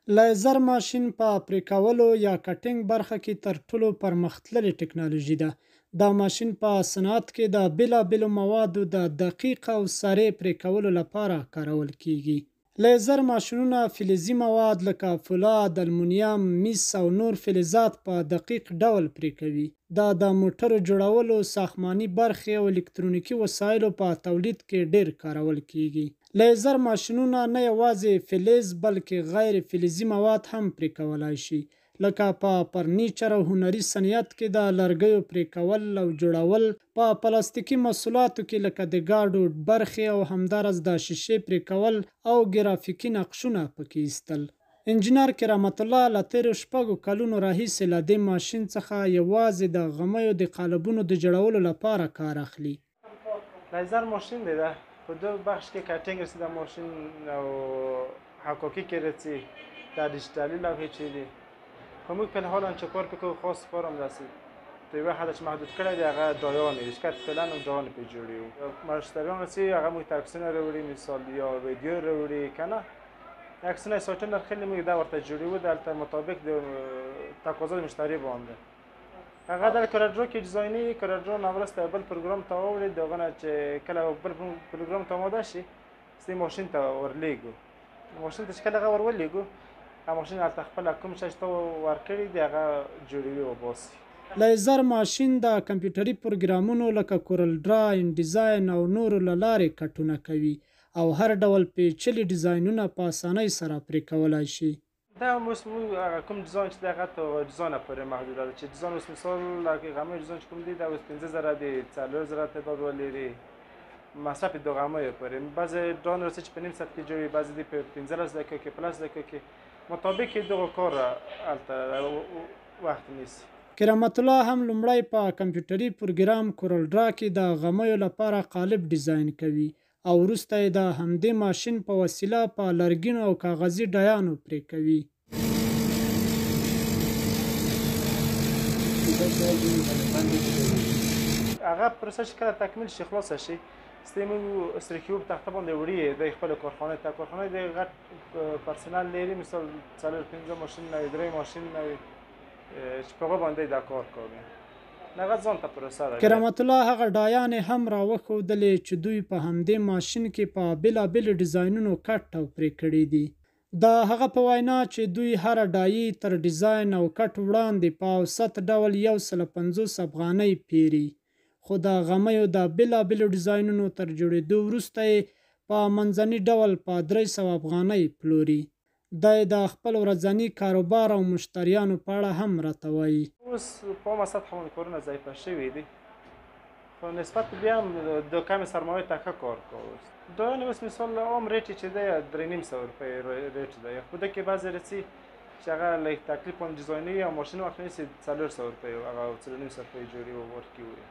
لیزر ماشین په پرې کولو یا cutting برخه کې تر ټولو پرمختللې ټکنالوژي ده. دا ماشین په صنعت کې د بېلابېلو موادو د دقیق او سریع پرې کولو لپاره کارول کېږي. لیزر ماشینونه فلزي مواد لکه فولاد، المونیم، مس او نور فلزات په دقیق ډول پرې کوي. دا د موټرو جوړولو، ساختماني برخې او الکترونیکي وسایلو په تولید کې ډېر کارول کېږي. لیزر ماشینونه نه یوازې فلز بلکې غیر فلزي مواد هم پرې کولای شي، لکه په فرنیچر او هنري صنعت کې د لرګیو پرې کول او جوړول، په پلاستیکي محصولاتو کې لکه د ګاډو برخې او همداراز د شیشې پرې کول او ګرافیکي نقشونه پکې ایستل. انجینر کرامت الله له تېرو 6 کلونو راهیسې له دې ماشین څخه یوازې د غمیو د قالبونو د جوړولو لپاره کار اخلي. لیزر ماشین دی، ده په دو بخش کې cutting رسي د ماشین او حکاکي کې رسي، دا ډیجیټالي لوحې چې دي. خو موږ په الحال چې کار پې کوو خاص کار هم داسې تر یوه حده چې محدود کړی دی، هغه دایانې دي چې فعلا هم دایانې پرې جوړېږو. مشتریان رسي هغه موږ ته عکسونه راوړي، مثال یا ویډیو راوړي که نه عکسونه یې سایټونه خېلي، موږ دا ورته جوړېږو دلته مطابق د تقاضا د مشتري باندې. هغه د CorelDRAW کې ډیزایني، CorelDRAW نه وروسته بل پروګرام ته واوړي، د هغه نه چې کله بل پروګرام ته آماده شي ستې ماشین ته ورلېږو. ماشین ته چې کله هغه ور ولېږو، هغه ماشین هلته خپله کوم شی چې ته ورکړي دی هغه جوړوي وباسي. لیزر ماشین د کمپیوټري پروګرامونو لکه CorelDRAW، InDesign او نورو له لارې کټونه کوي او هر ډول پیچلي ډیزاینونه په اسانۍ سره پرې کولای شي. دا اوس موږ هغه کوم ډیزاین چې دی هغه تر ډیزاینه پورې محدوده ده، چې ډیزاین اوس مثال لکه غمیو ډیزاین چې کوم دی دا اوس 5000 دی، 4000 تعداد ولري مصرف د غمیو پورې. بعضې ډیزاین رسي چې په نیم ساعت کې جوړوي، بعضې دی په 15 دقیقو کې، په 10 دقیقو کې، مطابق یې دغه کار هلته وخت نیسي. کرامت الله هم لومړی په کمپیوټري پروګرام CorelDRAW کې د غمیو لپاره قالب ډیزاین کوي او وروسته یې د همدې ماشین په وسیله په لرګینو او کاغذي ډایانو پرې کوي. هغه پروسه چې کله تکمیل شي، خلاصه شي، ستې موږ سرکیو په تخته باندې وړي دی خپل کارخانې ته. کارخانه د غټ پرسنل لري، مثال 4 5 ماشینونه وي، 3 ماشینونه وي چې په هغه باندې دا کار کوي. هغه ځان ته پروسه ده. کرامت الله هغه ډایانې هم راوښودلې چې دوی په همدې ماشین کې په بېلابېلو ډیزاینونو کټ او پرې کړي دي. د هغه په وینا چې دوی هره ډایي تر ډیزاین او کټ وړاندې په اوسط ډول 150 افغانۍ پېري، خو د غمیو د بېلابېلو ډیزاینونو تر جوړېدو وروسته یې په منځني ډول په 300 افغانۍ پلوري. دی د خپل ورځني کاروبار او مشتریانو په اړه هم راته وایي. اوس په عامه سطحه باندې کارونه ضعیفه شوي دي، خو نسبت بیا هم د کمې سرمایې ته ښه کار کوو. دا یعنې اوس مثال عام rate یې چې دی 350 روپۍ rate دی، خو ده کې بعضې رسي چې هغه لږ تکلیف باندې ډیزاینوي او ماشین وخت نیسي 400 روپۍ، هغه 450 روپۍ جوړي او ورکوي.